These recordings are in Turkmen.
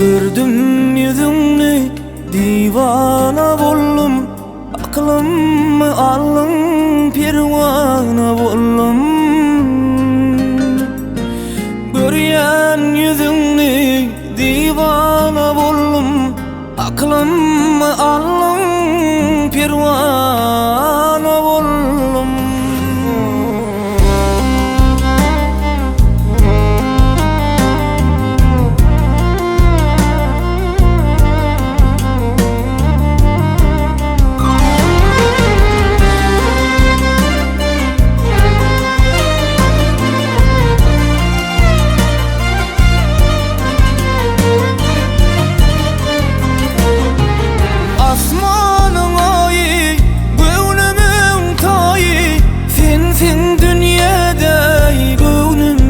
Gördüm ýüzüňni diwana boldum Aklymy aldyň perwana boldum Görýän ýüzüňni diwana boldum Aklymy aldyň perwana boldum. Asmanyň aýy, göwnümiň taýy, Sensiň dünýäde göwnüm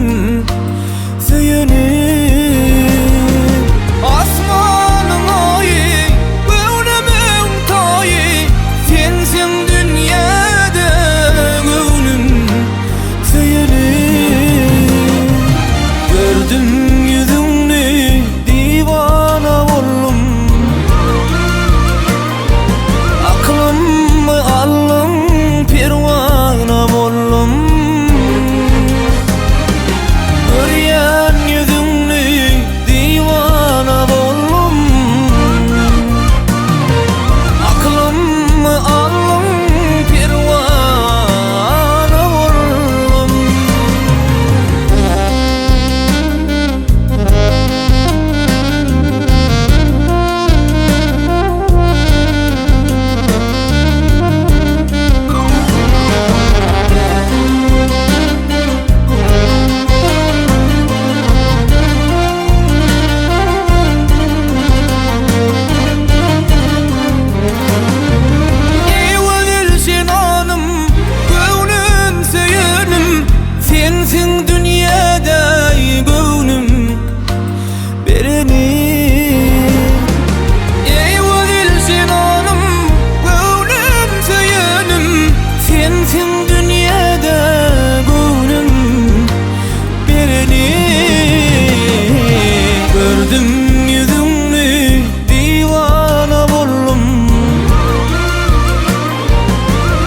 söýenim. Asmanyň aýy, göwnümiň taýy, Sensiň dünýäde göwnüm söýenim. Gördüm ýüzüňni diwana boldum Aklymy aldyň perwana boldum Görýän ýüzüňni diwana boldum Aklymy aldyň perwana boldum. Eý gözel jenanym, göwnüm söýenim, Sensiň dünýäde göwnüm berenim. Eý gözel jenanym, göwnüm söýenim, Sensiň dünýäde göwnüm berenim. Gördüm ýüzüňni diwana boldum.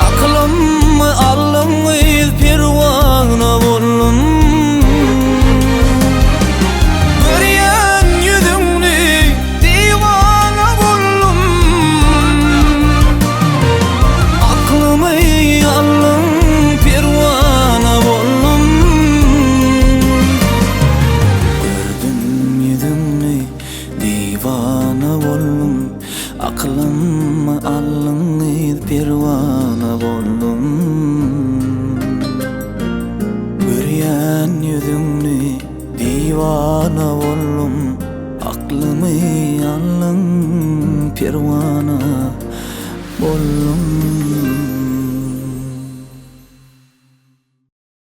Aklymy aldyň gyz perwana boldum. Görýän ýüzüňni diwana boldum. Aklymy aldyň perwana boldum. Gördüm ýüzüňni diwana boldum. Aklymy aldyň gyz perwana boldum. Görýän ýüzüňni diwana boldum. Aklymy aldyň perwana boldum.